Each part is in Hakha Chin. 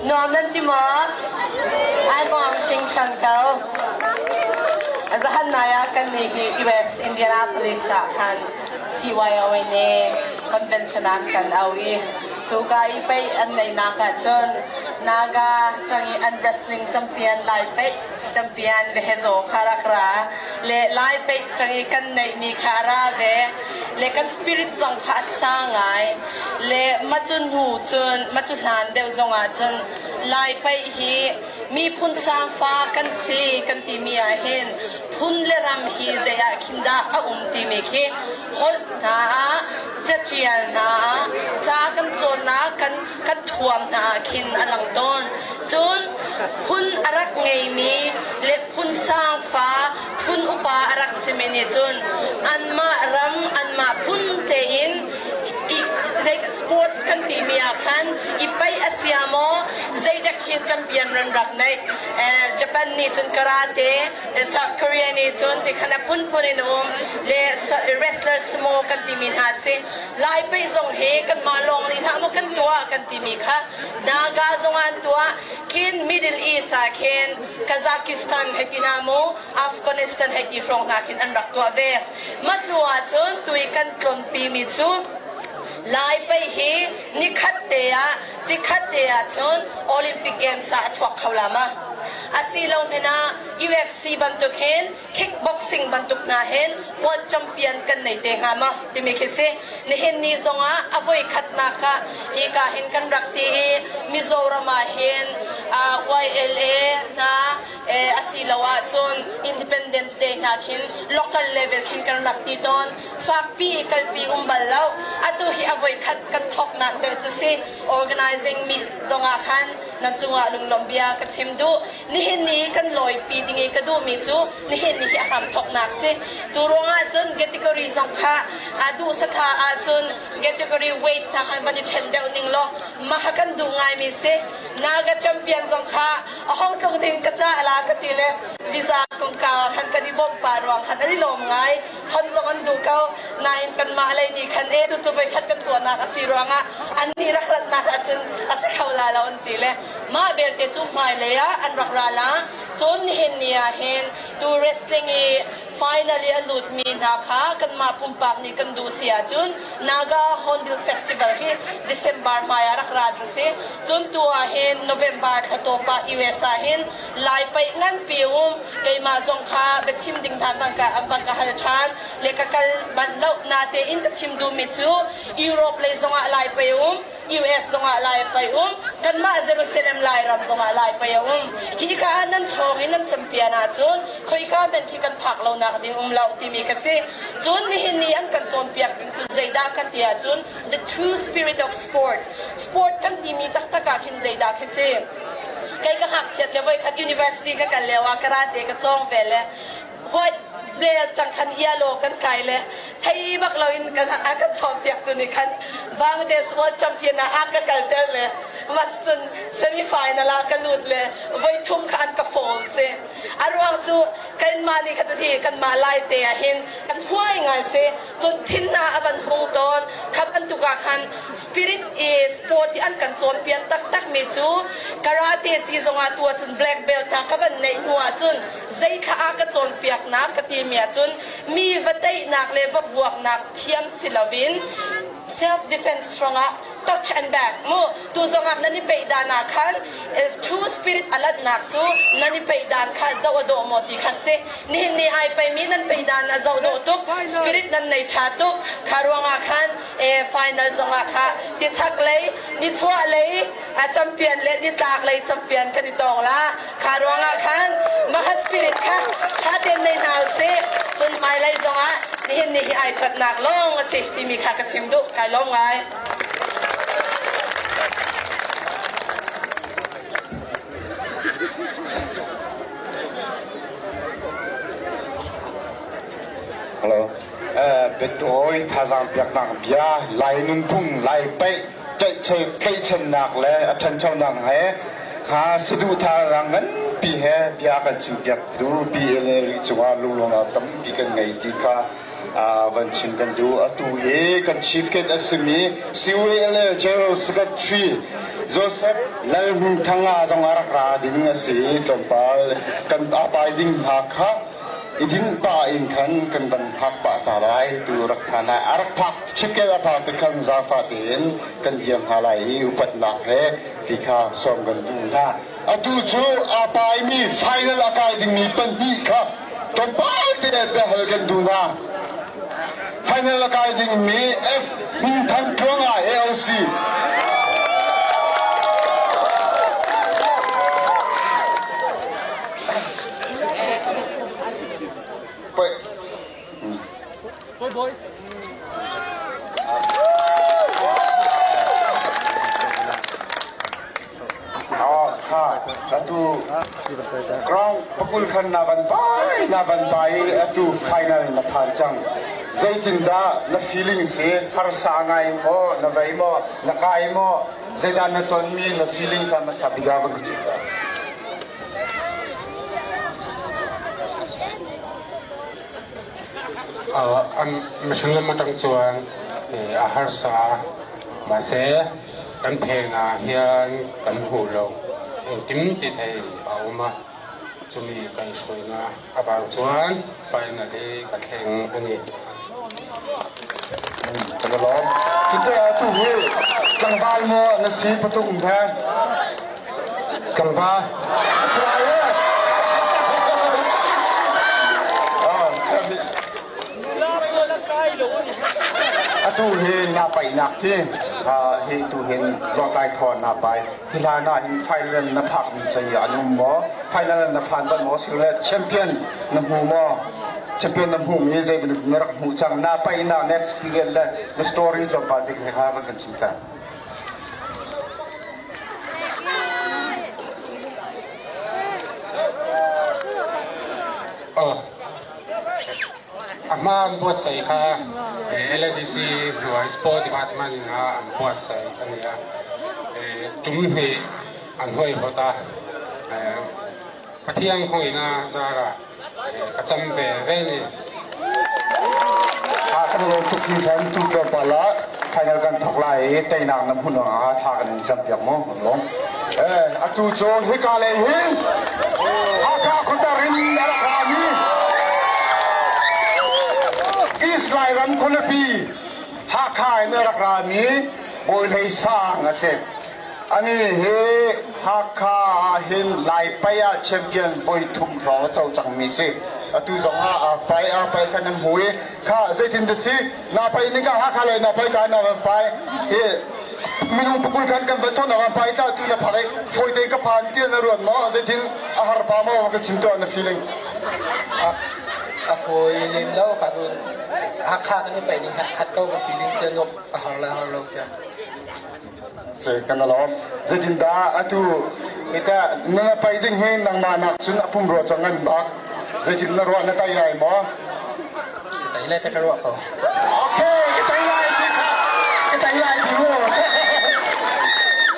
Nuam nan ti maw? Ai nuam hringhran ko. Zahan nai ah kan nih hi US Indianapolis ah khan CYOA nih convention ah kan au i cuka i pei an neihnak ah cun Naga tang i an wrestling champion Lai Peih champion Vehezo kha rak ra le Lai Peih tang i kan neihmi kha a ra ve le kan spirit zong kha a sang ngai le macun hnu cun macu hlan deuh zong ah cun Lai Peih hi miphun sangfa kan si kan timi ah hin phun le ram hi zei ah khin dah a um timi khi holh hna ah catial hna ah ca kan cawnnak kan kan thuam hna ah khin a lang tawn. Cun phun a rak ngeimi le phun sangfa phun upa a rak simi nih cun anmah ram anmah phun tein sports kan timi ah khan i paih a sia maw zeidek hi champion ran rak neih Japan nih cun karate South Korea nih cun ti khan a phunphun in um le wrestler sumo kan timi hna si Lai paih zong hi kanmah lawng nih hlah maw kan tuah kan timi kha Naga zong an tuah khin Middle East ah khin Kazakhstan hei ti hna mu Afghanistan hei ti hrawng hna khin an rak tuah ve mah cu ahcun tui kan tlonpi mi cu Lai paih hi nikhat te ah cikhat te ah cun Olympic Games ah a chuak kho la ma asilo hmanh ah UFC bantuk hin kickboxing bantuk hna hin world champion kan nei te hnga maw timi khi si nihin ni zongah a voi khatnak ah hika hin kan rak ti i Mizoram ah hin YLA hna asiloah cun Independence Day hna khin local level khin kan rak ti tawn fakpi kalpi um bal lo atu hi a voi khat kan thawknak deuh cu si organizing mi zongah khan nan cungah lunglawm bia ka chim duh nihin ni kan lawipi ding i ka duhmi cu nihin ni hi a hram thawknak si cu ruangah cun category zong kha a duh satha ahcun category weight hna khan van i ṭhen deuh ning law mah kha kan duh ngaimi si Naga champion zong kha a hong tlung ding ka ca la ka ti le visa kongkau ah khan kan i bawmh pa ruang khan an i lawm ngai hon zong an duh ko nain kanmah lei nih khan e tu cu voikhat kan tuahnak a si ruangah an nih rak ratnak ahcun a si kho la lo an ti le Mah belte cu hmailei ah an rak ra la. Cun nihin ni ah hin tu wrestling i finally a lutmi hna kha kanmah pumpak nih kan duh si ahcun Naga Hornbill Festival hi December hmai ah rak ra ding si. Cun tu ah hin November thla tawp ah US ah hin Lai paih nganpi um keimah zong kha biachim ding hna bang ka bang ka hal ṭhan le ka kal manh lo natein ka chim duhmi cu Europe lei zongah Lai paih um US zongah Lai pei um kanmah Jerusalem Lairam zongah Lai pei a um hika ah nan ṭhawng i nan champion ahcun khoika hmanh khi kan phak lonak ding um lo timi ka si cun nihin ni an kan cawnpiak ding cu zeidah kan ti ahcun the true spirit of sport sport kan timi taktak ah khin zeidah khi si kei ka ngakchiat le voikhat university ka kal lio ah karate ka cawng ve le white belt cang khan yellow kan kai le thei bak lo in kan a kan chawnpiak tu nih khan Bangladesh World Champion ah a ka kalter le cun semi final ah ka lut le voi thum kha an ka fall si a ruang cu kanmah nih kha hi kanmah lai te ah hin kan huai ngai si cun thin hna a van hung tawn kha bantuk ah khan spirit i sport i an kan cawnpiak taktak mi cu karate si zongah tu ahcun black belt hna ka van neih hnu ahcun Zeithla a ka cawnpiaknak ka timi ahcun mi va teihnak le va vuaknak thiam si loin self defense hrangah touch and back mu tu zongah nan i peih dan ah khan true spirit a lanhnak cu nan i peih dan kha zoh a dawh maw ti khan si nihin ni ai peimi nan peih dan a zoh dawh tuk spirit nan nei ṭha tuk kha ruangah khan final zongah kha tichak lei nichuah lei champion le nitlak lei champion kan i tong la Kha ruangah khan Maha Spirit kha ṭha tein nei hna usih. Cun hmailei zongah nihin ni hi ai ṭhatnak lawng a si timi kha ka chim duh. Kai lawm ngai. Hello. Biatawi thazaang peknak bia Lai nunphung Lai paih tlaihchannak le a ṭhanchonak he ha saduhthah rang nganpi he bia kan chimpiaktu PLA ri cungah lunglawmhnak tampi kan ngei ti kha van chim kan duh. Atu hi kan chief ken a simi CULA General Secretary. Joseph Lalhmingthanga zong a rak ra ding a si i tlawmpal kan pai ding hna kha i dinh pah in khan kan van phak pah ta lai tu rak phan lai. A rak phak chikel a phak te khan zaangfah tein kan diam hna lai i upatnak he ti kha sawm kan duh hna. Atu cu aa paimi final a kai dingmi pahnih kha tlawmpal te biahal kan duh hna. Final a kai dingmi F Hmingthang Tluanga AOC. Poi. Boy boy. Kha atu ground pakul khan na van bai na van bai atu final na phan cang. Zeitindah na feeling si harsa ngai maw na vei maw na kai maw zeidah na tonmi na feeling kha hmasa bik ah van ka chim ta. Mihring lam atang chuan a harsa mahse kan phen ah hian kan hmuh lo engkim ti thei a awm a chumi kaihhruainak avang chuan final hi ka thleng a ni. Kan i lawm. Cuti atu hi tlangval maw na si patung he? Tlangval. Atu hi na paihnak ti hi tu hin rawtlai thawn na pai. Hi hlan ah hin final na phak mi cei an um maw? Final na phan bal maw? Sile champion na hmu maw? Champion na hmuh mi zei bantuk na rak hmuh cang? Na paihnak next period le na story tlawmpal te kha van kan chim ta. A hma an buatsaih kha LADC hnuai Sport Department in ah an buatsaih a ni a. Tum hnih an huaihawt a. Pathian khawngina zarah ka cam ve ve ni. Kan lo tuk hi khan tu tlawmpal ah final kan thok lai i teinak na hmun ah thla kan in cam piak mu long. Eh atu cu hika lei hin Hakha khuatar in a rak rami East Lairam khualipi Hakha in a rak rami Bawi Hlei Sang a si. Ani hi Hakha ah hin Laipai ah champion voi thum hrawng a co cangmi si. Atu zong ah aa pai aa pai kha nan hmu i kha zeitin da si na pai ning ka Hakha lei na pai ka na van pai hi minung pakul khan kan van thon na van pai ta tu na phak i fawi tein ka phan ti na ruat maw zeitin a har pa maw ka chim tuah na feeling. A fawi lem lo ka cun Hakha kan i pai ning khat ko ka feeling cu nuam a har le har lo cu. Kan alawm. Zeitindah atu ita na pai ding hi nangmah nak cun a pumrua cu ngan bak. Zeitin na ruah na tai lai maw? Tai lai ka ruah ko. Okay, ka tai lai ti kha. Ka tai lai ti mu.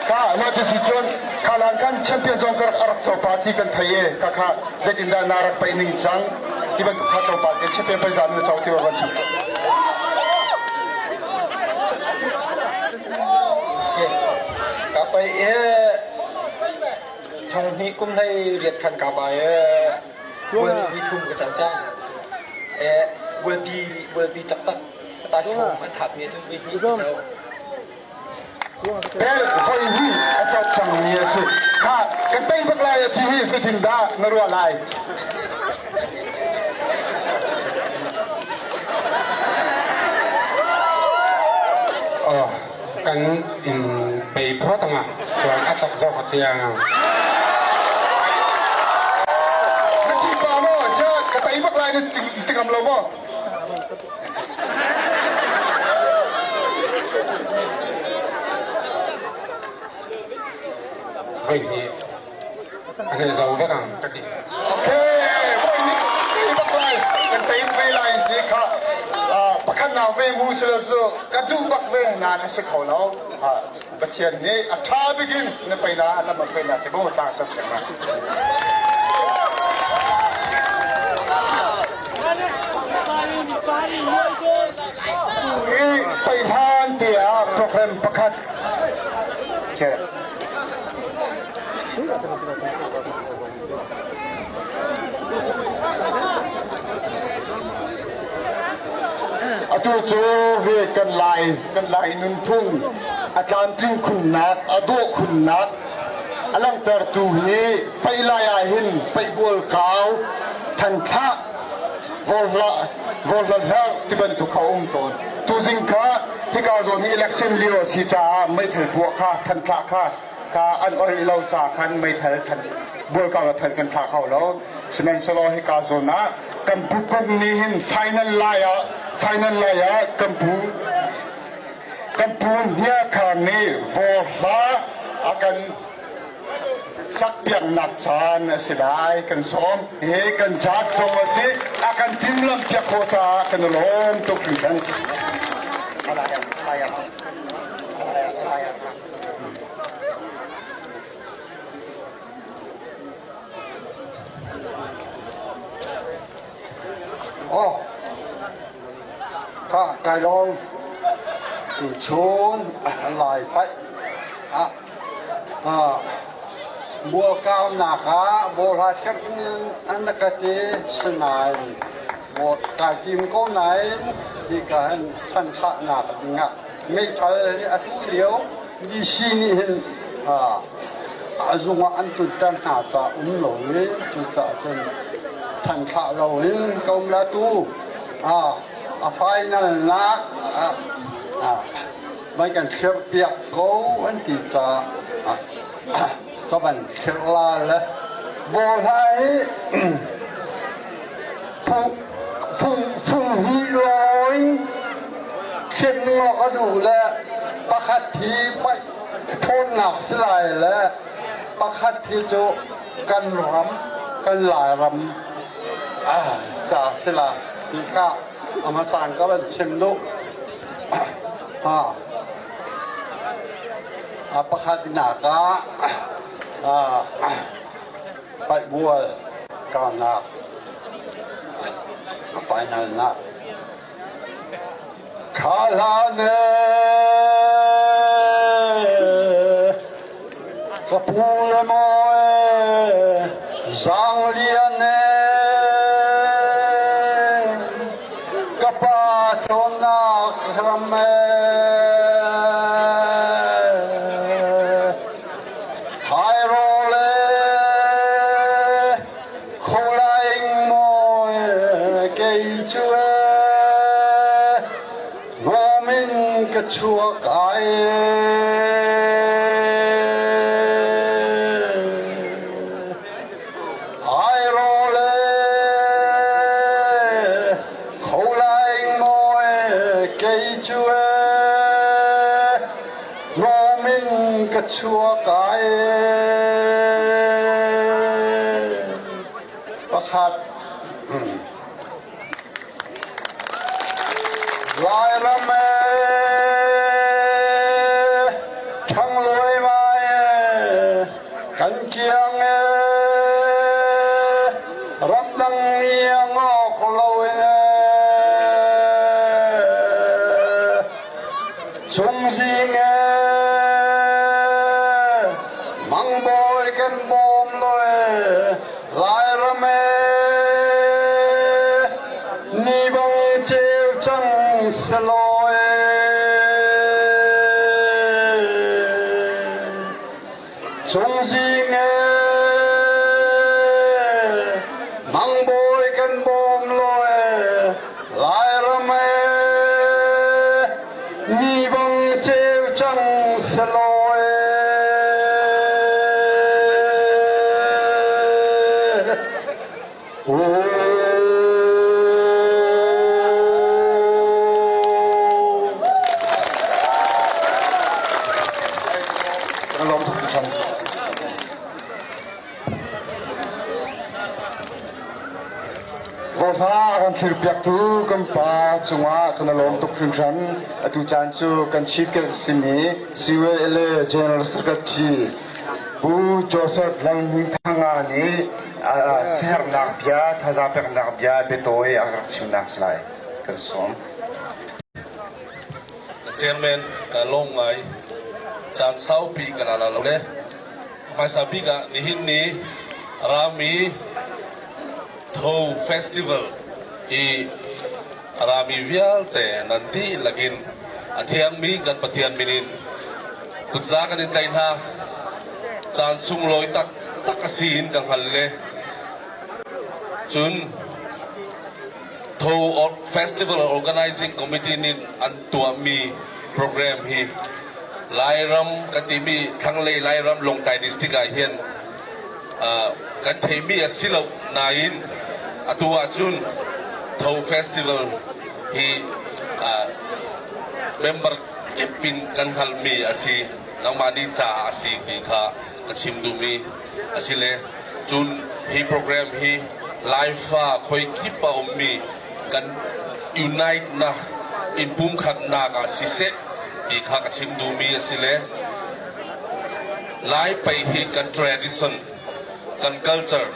Ka na ti si cun khalan kan champion zong ka rak rak copa ti kan thei e ka kha zeitindah na rak pai ning cang ti bantuk kha copa ti champion pai zan na co ti ba chim. Ka pai i thong hnih kum hlei riat khan ka pai i bualpi thum ka cang cang. Bualpi bualpi taktak ta hrawng an thap mi cu voi hnih ka co. Bel voi hnih a co cang mi a si. Kha kan tei bak lai a thi hi zeitin dah na ruah lai? Kan in pei phawt anga chuan a chak zawk a chiang ang. Na thi pa maw chia ka tei bak lai na ti ngam lo maw? Voi hnih A hei zo vek ang ka ti. Okay, voi nih tei bak lai, kan tei ve lai ti kha pakhat nau ve mu sila cu ka duh bak ve na na si kho lo. Pathian nih a ṭha bikin na peina lam a peina si bo tlang cam pek na. Hi peihlan tiah program pakhat che. Atu cu hi kan Lai kan Lai nunphung a tlamtling khunnak a dawh khunnak a langhtertu hi paih lai ah hin paihbual kau thanthlah vawlhla ti bantuk kha a um tawn. Tuzing kha hika zawn hi election lio a si caah meithal puah kha thanthlah kha ka an oih lo ca khan meithal than bualkau la than kan thlah kho lo. Sihmanhsehlaw hika zawn ah kan pu kum nih hin final lai ah final lai ah kan pu kan pu Hniakhar nih vawhla a kan sakpiaknak caan a si lai kan sawm. Hi kan caat zong a si a kan timhlamh piak khawh caah kan i lawm tuk hringhran. Oh, kha kai lawm. Tuchun lai paih ah Bualkaunak ah bawhla kherh in an rak ka ti. Sinain kai tim ko nain hika hin thanthahnak dingah meithal hi atu lio DC nih hin a zung ah an tunter hna caah um lo i cucaah cun thanthlah lo in ka um la tu a final nak Vai kan khirhpiak ko an ti caah ka van khirh la le bawhla hi fung hnih lawi khin ngawk a duh le pakhat hi thawnnak si lai le pakhat hi cu kan ram kan Lairam ca si la ti kha a hmasang ka van chim duh. A pakhatnak ah paihbual karnak a final nak kha hlan ka pu le maw Zanglian Ka pa cawnnak ram Thairawl kholaing mawi kei cu hnawm in ka chuak ai. Airawl kholaing maw kei cu hnawm in ka chuak ai. Pakhat Lairam ṭhangluai mai kan kiang ramdang mi a ngawk lo in chungzing mangbawi kan bawm lo Lairam ni bang ceu cang selaw Cungzing mangbawi kan bawm lo Lairam ni bang ceu cang selaw Vawhla kan thirpiaktu kan pa cungah kan i lawm tuk hringhran. Atu caan cu kan chief guest simi CYLA General Secretary Pu Joseph Langhmingthanga nih siaherhnak bia, thazaang peknak bia biatawi a rak chimnak si lai. Kan sawm. Chairman ka lawm ngai. Caan saupi kan ala lo le. Hmaisa bik ah nihin ni rami Tho Festival i a rami vialte nan dihlak in a thiangmi kan Pathian min in kutza kan in tlaih hna. Caan sunglawi taktak a si in ka hngal le cun Tho Festival Organizing Committee nih an tuahmi program hi Lairam kan timi thlanglei Lairam Lawngtlai District ah hin kan theihmi a si lo nain atu ahcun Tho Festival hi member kip in kan hngalhmi a si nangmah nih caah a si ti kha ka chim duhmi a si le cun hi program hi Laifa khoi kip a ummi kan unite na in pumkhatnak ah siseh ti kha ka chim duhmi a si le Lai pei hi kan tradition, kan culture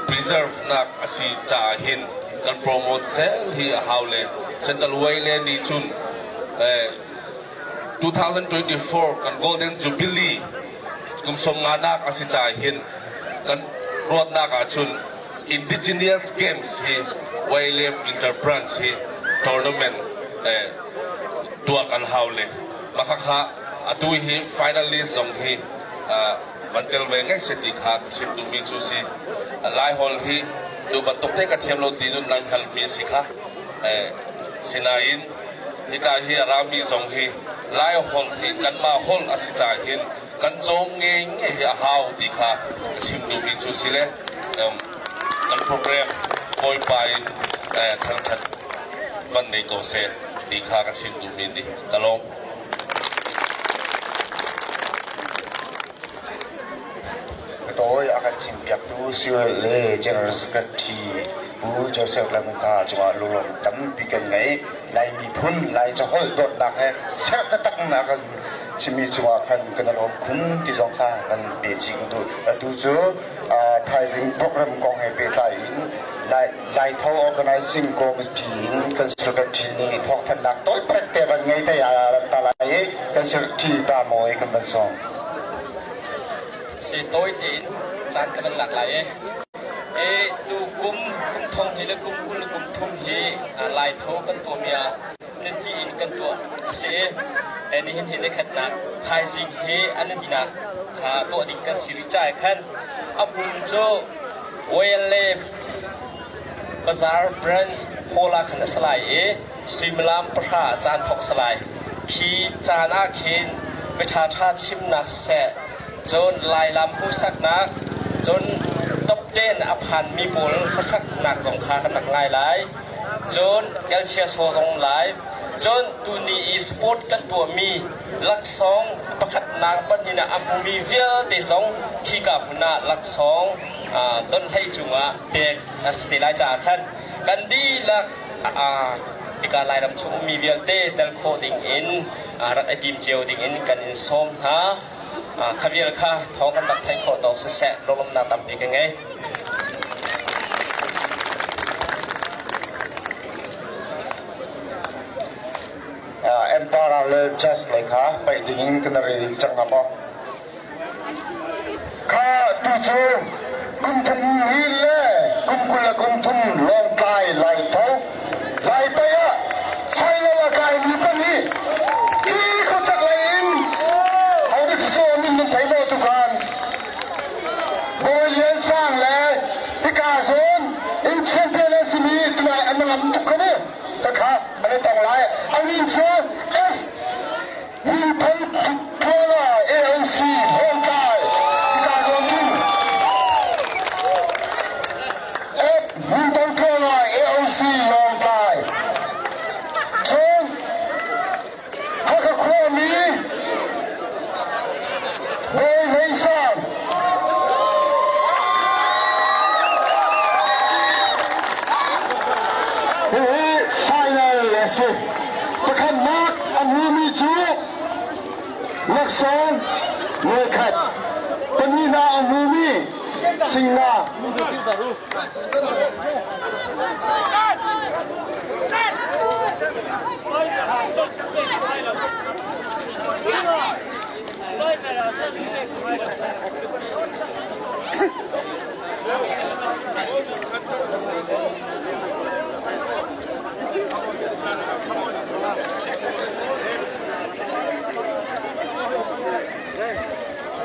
preserve nak a si caah hin kan promote zel hi a hau le Central Way le nih cun 2024 kan Golden Jubilee kum sawmnga nak a si caah hin kan ruatnak ahcun Indigenous Games hi Wailem Interbranch hi tournament tuah kan hau le Makhakha atu hi finalist zong hi van tel ve ngai se ti kha ka chim duhmi cu si. Laiholh hi tu bantuk te ka thiam lo ti nun nan hngalhmi si kha. Sinain hika hi a rami zong hi Laiholh hi kanmah holh a si caah hin kan cawm nge nge hi a hau ti kha ka chim duhmi cu si le kan program Bawipa in thangṭhat van nei ko seh ti kha ka chim duhmi nih ka lawm. Tawi a kan thimpiaktu Civil le General Secretary Pu Joseph Lamka cungah lunglawm tampi kan ngei. Lai miphun, Lai caholh dawtnak he serh taktak in a kan chimmi cungah khan kan i lawm khun ti zong kha kan pe chih ka duh. Atu cu thaizing program kong he pehtlai in Laitho Organizing Committee in kan secretary nih thawngthanhnak tawi te van ngei te ta lai i kan secretary pa Mawi kan van sawm. Si tawi tein caan ka van lak lai i e tu kum kum thong hi le kum 20 le kum thum hi Laitho kan tuahmi ah nihnih in kan tuah a si i nihin hi nikhatnak thaizing hi an nihnak kha tuah ding kan si rih caah khan a hmun cu YLA Bazaar Branch Hall ah khan a si lai i suimilam 10 caan thawk si lai. Khi caan ah khin mi ṭhaṭha chimnak siseh, cun Lailam hmuhsaknak, cun top 10 a phanmi pawl hlasaknak zong kha kan rak ngai lai. Cun kalchia saw zong lai. Cun tuni i sport kan tuahmi laksawng pakhatnak pahnihnak a hmumi vialte zong khika hmun ah laksawng donhhlei cungah pek a si te lai caah khan kan dihlak hika Lairam chung ummi vialte tel khawh ding in rak i tim cio ding in kan in sawm hna. Kha vial kha thawng kan rak theih khawh tawk siseh lunglawmhnak tampi ka ngei. Emperor le chess lei kha paih ding in kan rel cang hnga maw? Kha tu cu kum thum ri le kum 20 le kum thum Lawngtlai lai tho lai pei ah final a kai mi pahnih hi khuachak lei in ho si min nan thei maw tukan Bawi Lian Sang le hika zawn in champion an simi tunai an ngam tuk kha mu ka kha an tong lai amin cu F Minthang Kuala AOC Lawngtlai hika zawn in F Minthang Kuala AOC Lawngtlai cun Hakha khuami Bawi Hlei Sang Hihi final a si. Pakhatnak a hmumi cu laksawng voikhat, pahnihnak a hmumi singa.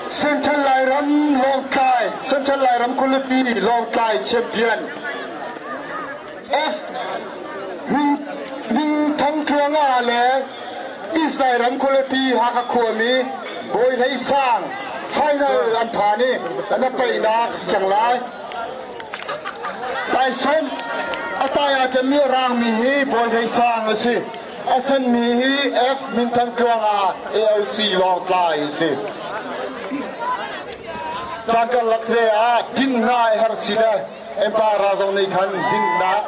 Central Lairam Lawngtlai Central Lairam Khualipi Lawngtlai champion F Hming Thang Tluanga le East Lairam Khualipi Hakha khuami Bawi Hlei Sang final an phan i an a paihnak si cang lai. Taisawm a tai aa ṭemmi a raangmi hi Bawi Hlei Sang a si. A senmi hi F Minthang Tluanga AOC Lawngtlai a si. Caan karlak hle ah din hna i har si le Empire zong nih khan dinnak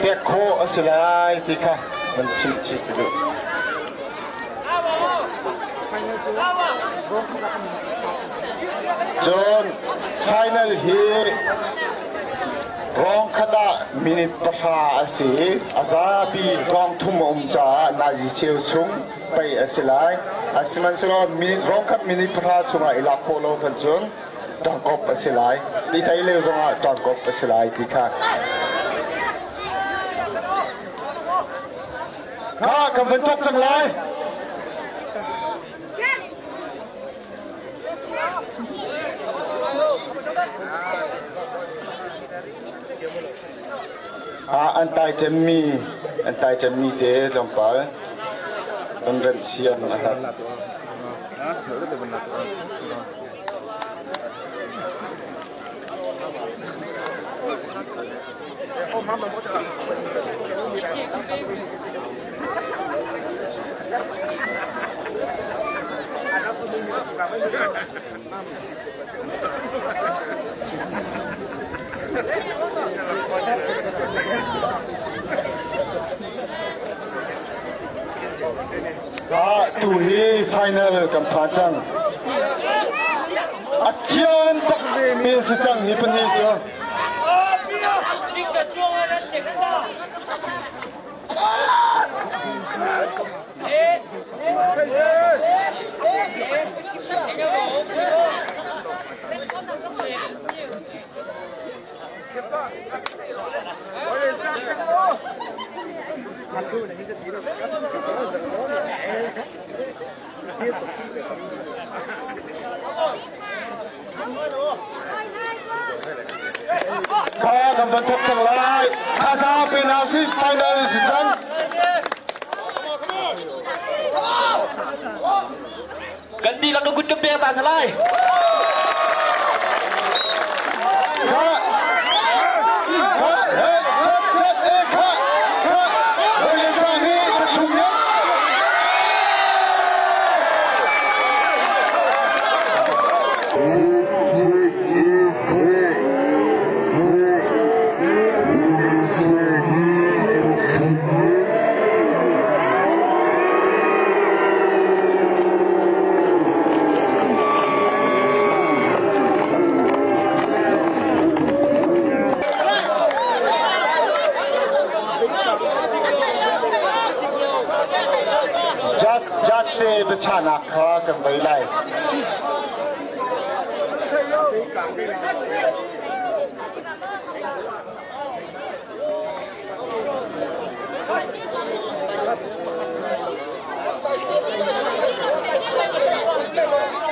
pek khawh a si lai ti kha van chim chih ka duh. Cun final hi rawng khat ah minute 0 a si i a zapi rawng thum a um caah nazi cheu chung pei a si lai. Sihmanhsehlaw minute rawng khat minute 0 chungah i lak khawh lo khan cun ṭangkop a si lai. Ti thei lio zongah ṭangkop a si lai ti kha. Kha kan van thawk cang lai. Ah, an tai ṭemmi an tai ṭemmi te tlawmpal kan remh siam a herh. Tu hi final kan phan cang. A thian tak ve mi si cang hi pahnih cu. Kha kan van thawk cang lai. Thazaang pe hna usih. Final si cang. Kan dihlak ka kut kan pek ta hna lai. Kha kha he set set e kha kha Bawi sang hi ka chung ya. Jat jat te biachahnak kha kan vei lai.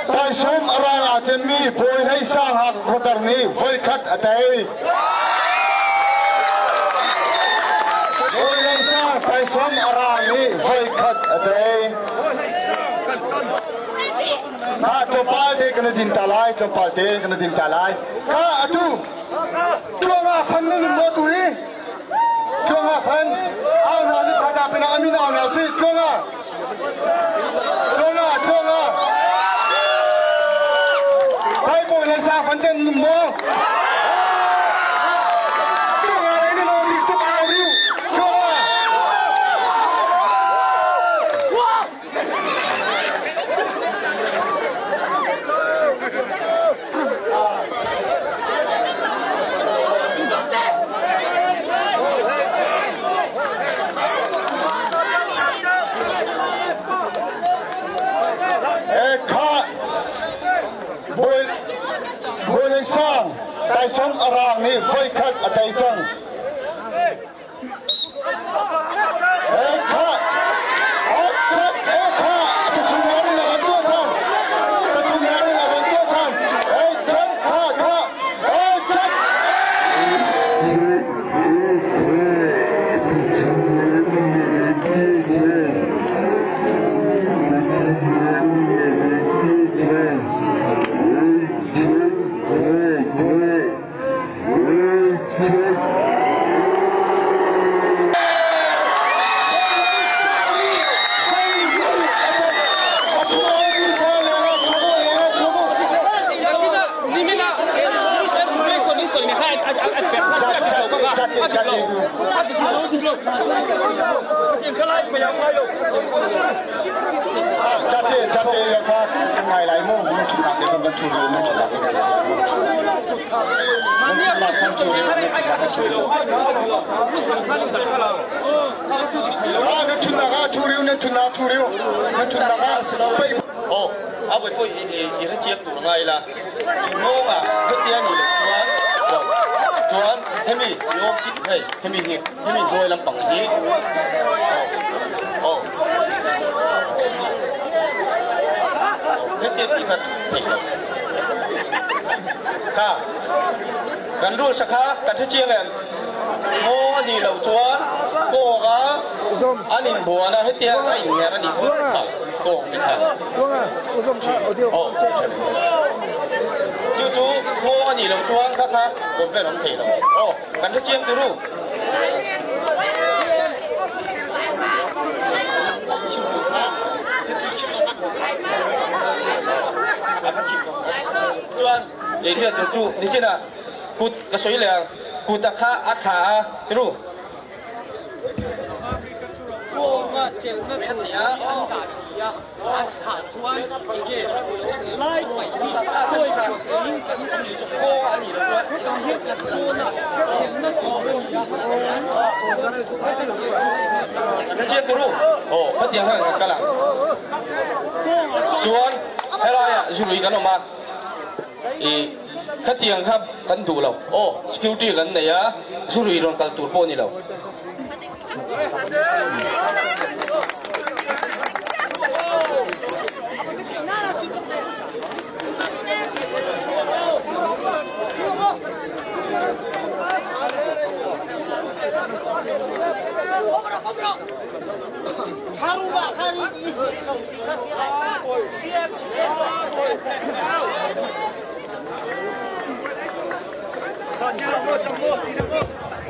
Taisawm a rang aa cenmi Bawi Hlei Sang Hakha khuatar nih voikhat a tei. Bawi Hlei Sang taisawm a rang nih voikhat a tei. Mah tlawmpal te kan din ta lai, tlawmpal te kan din ta lai. Ka atu tuanga fan nan um maw tu hi? Tluanga fan au na si thaza pina amin au na si tluanga tluanga tluanga Bible le sa fan ten num maw Tluanga le ni lo ti tuk au riu tluanga Kha. Bawi Sang Taisawm Arang nih voikhat a tei cang. Ngai lai mu mun chu nak kan kan chu mun chu nak Na chun nak ah chu riu na chun nak chu riu na chun nak ah pei Oh, a voi poi i ra chiak tur ngai la. Ngong ah hetiang ni chuan chuan hemi yom chi hei hemi hi hemi hnuai lampang hi oh heti ti khat thei lo kha kan rul sakha kan thi chiang em ngo ani lo chuan kawng a an in buan a hetiang a in nger ani kha kawng te kha oh chu chu ngo ani lo chuan kha kha bom vel om thei lo oh Kan hre chiang turu. Chuan lei hian tur chu ni chin ah kut ka sawi leh ang kut a kha a tha a tiru. Kawnga chelhna thu an dah si a, a thlah chuan enge lai paih hi khawi pawh theiin kan awm lo. Hetah hian kan zawn a, chelhna thu a ni a, heta chelhna Ka chiat turu. Aw, khatiang hian kan kal ang. Chuan helaiah zurui kan awm a, i khatiang kha kan duh lo. Aw, security kan nei a, zurui rawn kal tur pawh a ni lo.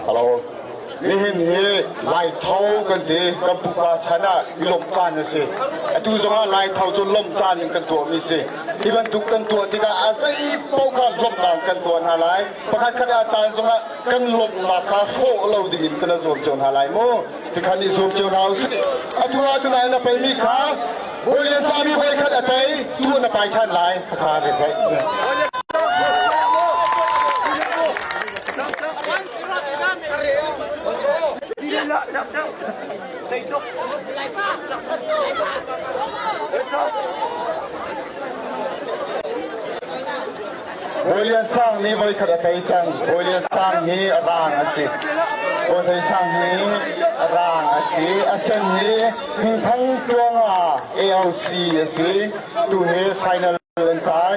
Hello. Nihin hi Laitho kan ti kan pupa chan ah i lawmh caan a si. Atu zongah Laitho cu lawmh caan in kan tuahmi si. Hi bantuk kan tuah tikah a zei paoh kha lawmhnak kan tuah hna lai. Pakhat khat ah caan zongah kan lawmhnak kha hrawh lo dingin kan i zuam cio hna lai mu. Tikhan i zuam cio hna usih. Atu ah tunain na peimi kha Bawi le sami voikhat a tei, tu na pai ṭhan lai. Khakha re Bawi Sang nih voikhat a tei cang. Bawi Sang hi a rang a si. Bawi Sang hi a rang a si. A sen hi Hingthang Tuanga AOC a si. Tu hi final an kai.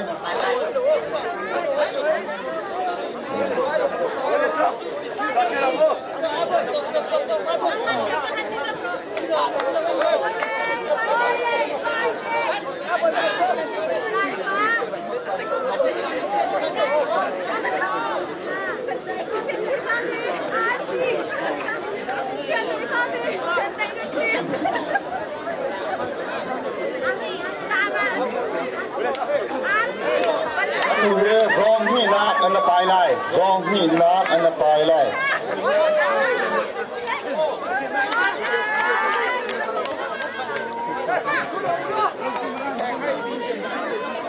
Tu hi rawng hnihnak an la pai lai. Rawng hnihnak an la pai lai.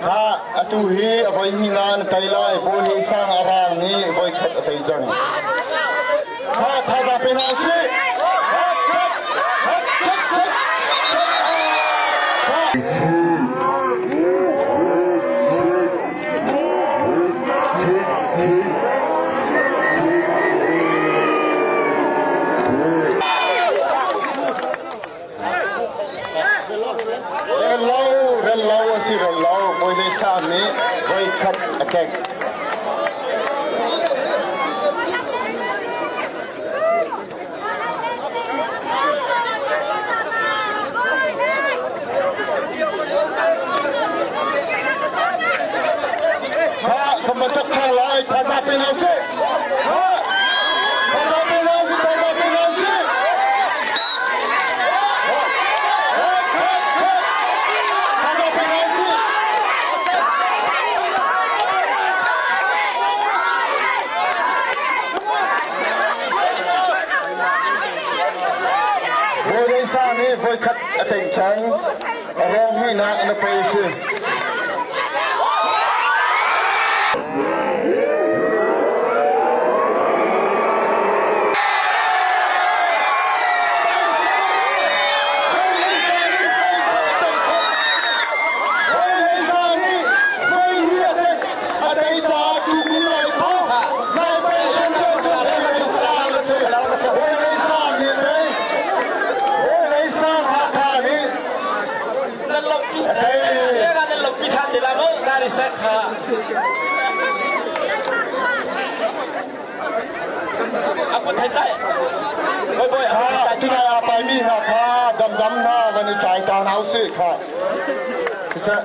Ha, atu hi a voi hnihnak an tei lai. Bawi sang a rang nih voi khat a tei cang. Ha, thazaang pe hna usih. Ha, chat, ha, chat, chat, chat, ha. voikhat a tengh. Ha, kan bantuk thang lai, thaza pe hna usih. Ha, thaza pe hna usih, thaza pe hna usih. Ha, ha, ha, ha, thaza pe hna usih. Bawi Sa nih voikhat a teng cang. A rong hnihnak na pe si. Nan lawmhpi nan lawmhpi ṭhan te la maw zari sek ha. A kut hei tlai. Boy boy a kut hei tlai. Tunai a pai mi hna kha damdam hna van i tlai ta hna usih kha. Siseh.